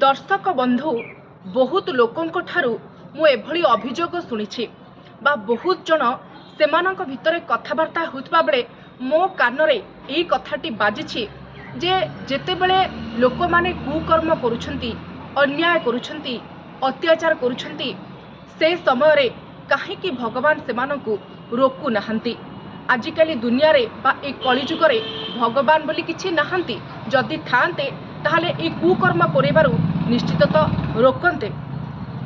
ଦର୍ଶକ ବନ୍ଧୁ, ବହୁତ ଲୋକଙ୍କ ଠାରୁ ମୁଁ ଏଭଳି ଅଭିଯୋଗ ଶୁଣିଛି ବା ବହୁତ ଜଣ ସେମାନଙ୍କ ଭିତରେ କଥାବାର୍ତ୍ତା ହେଉଥିବା ବେଳେ ମୋ କାନରେ ଏଇ କଥାଟି ବାଜିଛି ଯେ ଯେତେବେଳେ ଲୋକମାନେ କୁକର୍ମ କରୁଛନ୍ତି, ଅନ୍ୟାୟ କରୁଛନ୍ତି, ଅତ୍ୟାଚାର କରୁଛନ୍ତି, ସେ ସମୟରେ କାହିଁକି ଭଗବାନ ସେମାନଙ୍କୁ ରୋକୁନାହାନ୍ତି? ଆଜିକାଲି ଦୁନିଆରେ ବା ଏ କଳିଯୁଗରେ ଭଗବାନ ବୋଲି କିଛି ନାହାନ୍ତି। ଯଦି ଥାଆନ୍ତେ, ତାହେଲେ ଏଇ କୁକର୍ମ କରିବାରୁ ନିଶ୍ଚିତ ତ ରୋକନ୍ତେ।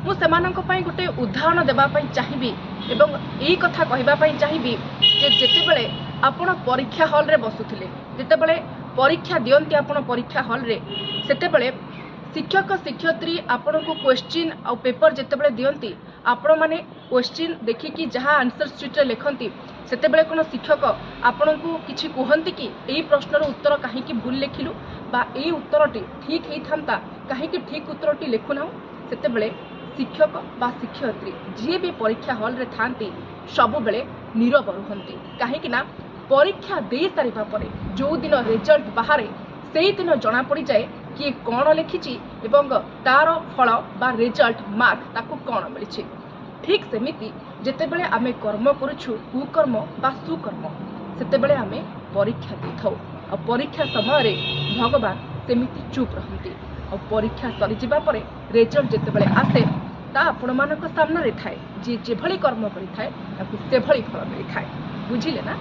ମୁଁ ସେମାନଙ୍କ ପାଇଁ ଗୋଟେ ଉଦାହରଣ ଦେବା ପାଇଁ ଚାହିଁବି ଏବଂ ଏଇ କଥା କହିବା ପାଇଁ ଚାହିଁବି ଯେ ଯେତେବେଳେ ଆପଣ ପରୀକ୍ଷା ହଲ୍ରେ ବସୁଥିଲେ, ଯେତେବେଳେ ପରୀକ୍ଷା ଦିଅନ୍ତି ଆପଣ ପରୀକ୍ଷା ହଲ୍ରେ, ସେତେବେଳେ ଶିକ୍ଷକ ଶିକ୍ଷୟିତ୍ରୀ ଆପଣଙ୍କୁ କ୍ୱେଶ୍ଚିନ୍ ଆଉ ପେପର ଯେତେବେଳେ ଦିଅନ୍ତି, ଆପଣମାନେ କ୍ୱେଶ୍ଚିନ୍ ଦେଖିକି ଯାହା ଆନ୍ସର ସିଟ୍ରେ ଲେଖନ୍ତି, ସେତେବେଳେ କ'ଣ ଶିକ୍ଷକ ଆପଣଙ୍କୁ କିଛି କୁହନ୍ତି କି, ଏଇ ପ୍ରଶ୍ନର ଉତ୍ତର କାହିଁକି ଭୁଲ ଲେଖିଲୁ ବା ଏଇ ଉତ୍ତରଟି ଠିକ୍ ହେଇଥାନ୍ତା, କାହିଁକି ଠିକ୍ ଉତ୍ତରଟି ଲେଖୁନାହୁଁ? ସେତେବେଳେ ଶିକ୍ଷକ ବା ଶିକ୍ଷୟିତ୍ରୀ ଯିଏ ବି ପରୀକ୍ଷା ହଲ୍ରେ ଥାଆନ୍ତି, ସବୁବେଳେ ନୀରବ ରୁହନ୍ତି। କାହିଁକି ନା ପରୀକ୍ଷା ଦେଇସାରିବା ପରେ ଯେଉଁଦିନ ରେଜଲ୍ଟ ବାହାରେ, ସେଇଦିନ ଜଣାପଡ଼ିଯାଏ କିଏ କ'ଣ ଲେଖିଛି ଏବଂ ତାର ଫଳ ବା ରେଜଲ୍ଟ ମାର୍କ ତାକୁ କ'ଣ ମିଳିଛି। ଠିକ୍ ସେମିତି ଯେତେବେଳେ ଆମେ କର୍ମ କରୁଛୁ, କୁକର୍ମ ବା ସୁକର୍ମ, ସେତେବେଳେ ଆମେ ପରୀକ୍ଷା ଦେଇଥାଉ ଆଉ ପରୀକ୍ଷା ସମୟରେ ଭଗବାନ ସେମିତି ଚୁପ୍ ରହନ୍ତି। ଆଉ ପରୀକ୍ଷା ସରିଯିବା ପରେ ରେଜଲ୍ଟ ଯେତେବେଳେ ଆସେ, ତା ଆପଣମାନଙ୍କ ସାମ୍ନାରେ ଥାଏ। ଯିଏ ଯେଭଳି କର୍ମ କରିଥାଏ, ତାକୁ ସେଭଳି ଫଳ ମିଳିଥାଏ। ବୁଝିଲେ ନା?